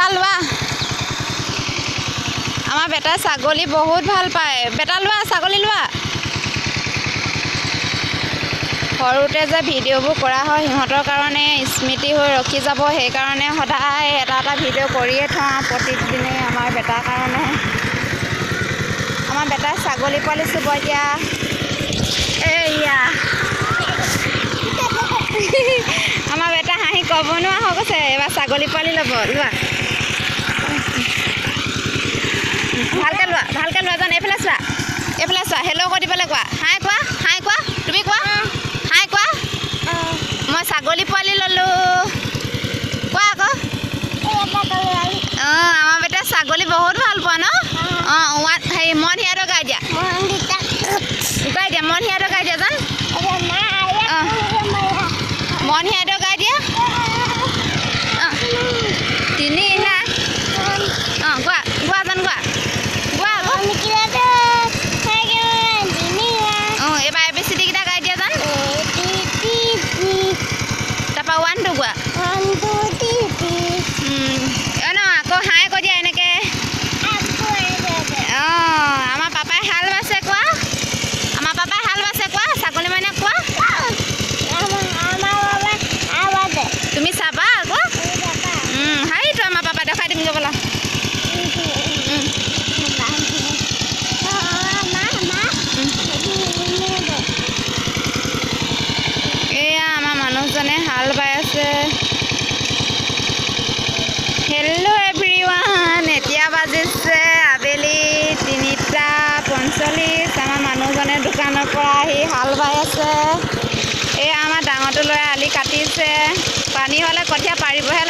বেটা লোৱা। আমাৰ বেটাই ছাগলী বহুত ভাল পায়। বেটা লোৱা, ছাগলী লোৱা। সৰুতে যে ভিডিঅ'বোৰ কৰা হয় সিহঁতৰ কাৰণে স্মৃতি হৈ ৰখি যাব, সেইকাৰণে সদায় এটা এটা ভিডিঅ' কৰিয়ে থওঁ প্ৰতিদিনেই আমাৰ বেটাৰ কাৰণে। আমাৰ বেটাই ছাগলী পোৱালি চুব এতিয়া। এইয়া আমাৰ বেটা হাঁহি ক'ব নোৱাৰা হৈ গৈছে। এইবাৰ ছাগলী পোৱালি ল'ব। লোৱা, ভালকৈ লোৱা, ভালকৈ লোৱা। জান, এইফালে চোৱা, এইফালে চোৱা। হেল্ল' কৈ দিবলৈ কোৱা, হাই কোৱা, হাই কোৱা, তুমি কোৱা, হাই কোৱা। মই ছাগলী পোৱালি ল'লোঁ, কোৱা আকৌ। অঁ, আমাৰ বেটা ছাগলী বহুত ভাল পোৱা ন? অঁ, ওৱান হেৰি মন হিয়াটো গাই দিয়া, গাই দিয়া, মন হিয়াটো গাই দিয়া জান। অঁ, মন হিয়াটো গাই দিয়া। অঁ, তিনি না। অঁ, গোৱা, গোৱা জান, গোৱা, গোৱা আকৌ। অঁ, এইবাৰ এ বি চি ডিকেইটা গাই দিয়া জান। তাৰপৰা 1 2 গোৱা। ন আকৌ হাই কৈ দিয়া এনেকৈ। অঁ, আমাৰ পাপাই হাল বাইছে কোৱা, আমাৰ পাপাই হাল বাইছে কোৱা, ছাগলী মাইনাক কোৱা। তুমি চাবা আকৌ। সেইটো আমাৰ পাপা দেখাই দিমগৈ ব'লা। এয়া আমাৰ মানুহজনে হাল বাই আছে। হেল্ল' এভৰিৱান, এতিয়া বাজিছে আবেলি 3:45। আমাৰ মানুহজনে দোকানৰ পৰা আহি হাল বাই আছে। এয়া আমাৰ ডাঙৰটো ল'ৰাই আলি কাটিছে। পানী হ'লে কঠীয়া পাৰিবহে